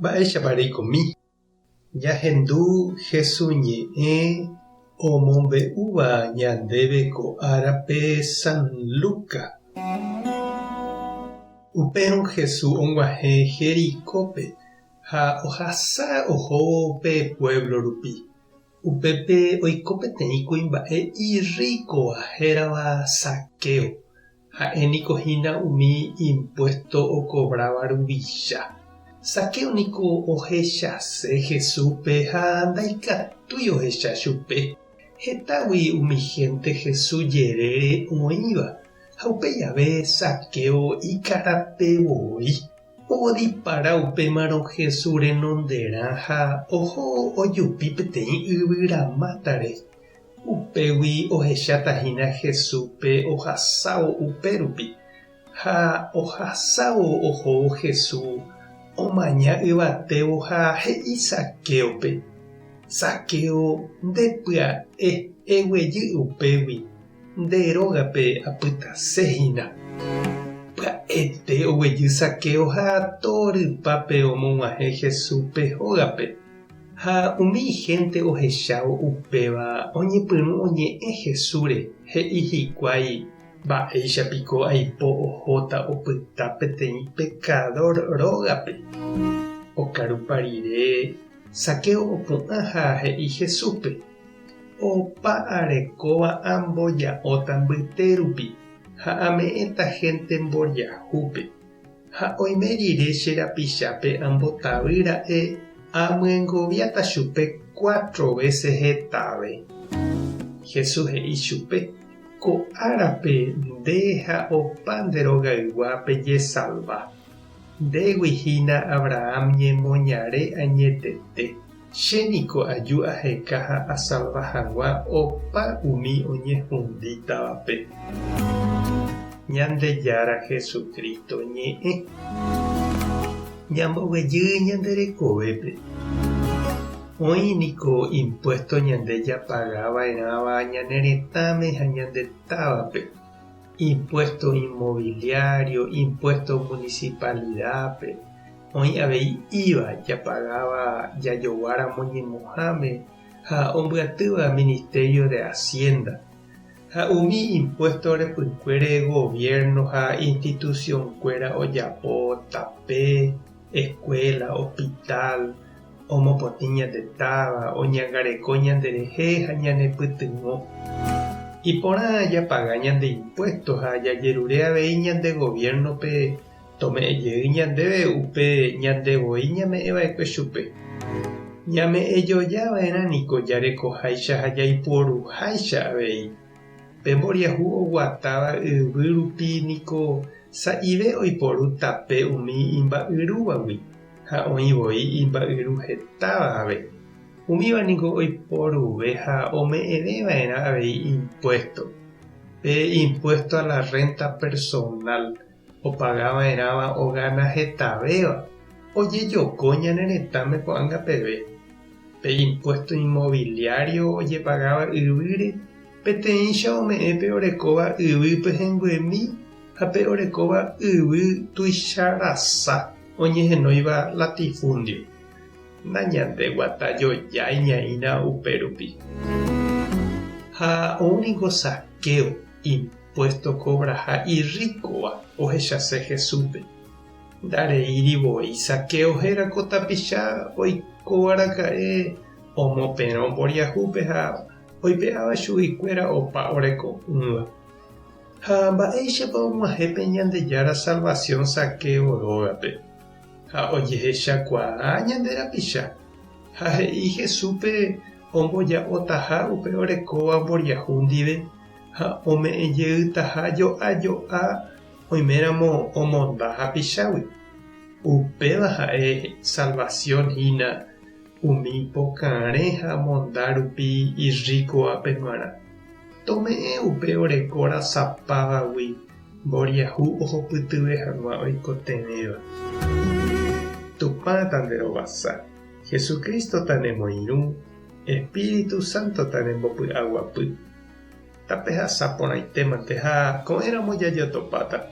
Mba'éichapa reikomi? Ñahendu Hesu ñe'ẽ omombe'úva ñandéve ko árape San Luca. Upérõ Hesu og̃uahẽ Jericópe ha ohasa ohóvo pe pueblo rupi. Upépe oiko peteĩ kuimba'e irríkova hérava Zaqueo. Ha'e niko hína umi impuésto okovráva ruvicha. Zaqueo niko ohechase Jesúspe ha ndaikatúi ohecha chupe, hetágui umi hénte Jesús jerére oĩva, ha upe jave Zaqueo ikarape voi. Odipara upémarõ Jesús renonderã ha oho ojupi peteĩ yvyramátare. Upégui ohecháta hína Jesúspe ohasávo upérupi. Ha ohasávo ohóvo Jesús omaña yvatévo ha he'i Zaquéope, Zaqueo, nde pya'e eguejy upégui, Nde rógape apytase hína. Pya'ete oguejy Zaqueo ha torypápe omog̃uahẽ Jesúspe hógape. Ha umi hénte ohechávo upéva oñepyrũ oñe'ẽ Jesúsre, he'i hikuái, Mba'éicha piko aipo ohóta opyta peteĩ pekadór rógape? Okarupa rire, Zaqueo opu'ã ha he'i Jesúspe, Opa arekóva amboja'óta mbyte rupi ha ame'ẽta hénte mboriahúpe. Ha oime rire che rapichápe ambotavy ra'e amyengoviáta chupe cuatro vése hetave. Jesús he'i chupe, Ko árape nde ha opa nde rogaygua pejesalva. Ndégui hína Abraham ñemoñare añetete. Che niko aju aheka ha asalva hag̃ua opa umi oñehundítavape. Ñandejára Jesucristo ñe'ẽ. Ñamboguejy ñande rekovépe. Oĩ niko impuesto ñande japaga va'erãva ñane retãme ha ñande távape. Impuesto inmobiliario, impuesto municipalidad-pe. Oĩ avei IVA japagáva jajoguáramo ñemuháme ha ombyatýva Ministerio de Hacienda, ha umi impuesto repykuére gobierno ha institución-kuéra ojapo tape, escuela, hospital, omopotĩ ñande táva, oñangareko ñanderehe ha ñanepytyvõ. Iporã japaga ñande impuesto ha jajerure avei ñande gobierno-pe Tome'ẽ jey ñandéve upe ñande voi ñame'ẽ va'ekue chupe. Ñame'ẽ joja va'erã niko jarekoháicha ha jaiporuháicha avei. Pe mboriahu oguatáva yvy rupi niko sa'ive oiporu tape umi imba'yrúvagui ha oĩ voi imba'yru hetáva ave. Umíva niko oiporuve ha ome'ẽve va'erã avei impuésto. Pe impuésto a la renta personal Opaga va'erãva ogana hetavéva ojejoko ñane retãme ko'ág̃a peve. Pe impuesto inmobiliario ojepagáva yvýre peteĩcha ome'ẽ pe orekóva yvy pehẽnguemi ha pe orekóva yvy tuicha rasa oñehenóiva latifundio. Nañandeguatajojái ñaína upérupi. Ha ou niko Zaqueo, Puesto kovraha irríkova ohechase Jesúspe. Ndareíri voi Zaqueo héra ko tapicha oikóva raka'e omoperõ mboriahúpe ha oipe'áva chuguikuéra opa oreko'ỹva. Ha mba'éichapa og̃uahẽ pe Ñandejára salvasión Zaqueo rógape? Ha ojehechakuaa ñande rapicha, ha he'i Jesúspe omboja'otaha upe orekóva mboriahu ndive ha ome'ẽ jeytaha jo'a jo'a oiméramo omonda hapichágui. Upéva ha'e salvasión hína umi pokarẽ ha monda rupi irríkovape g̃uarã. Tome'ẽ upe oreko rasapávagui mboriahu ohupytyve hag̃ua oikotevẽva. Tupã tanderovasa, Jesucristo tanemoirũ, Espíritu Santo tanembopy'aguapy. Tapehasa porãitémante ha ko'ẽramo jajotopáta.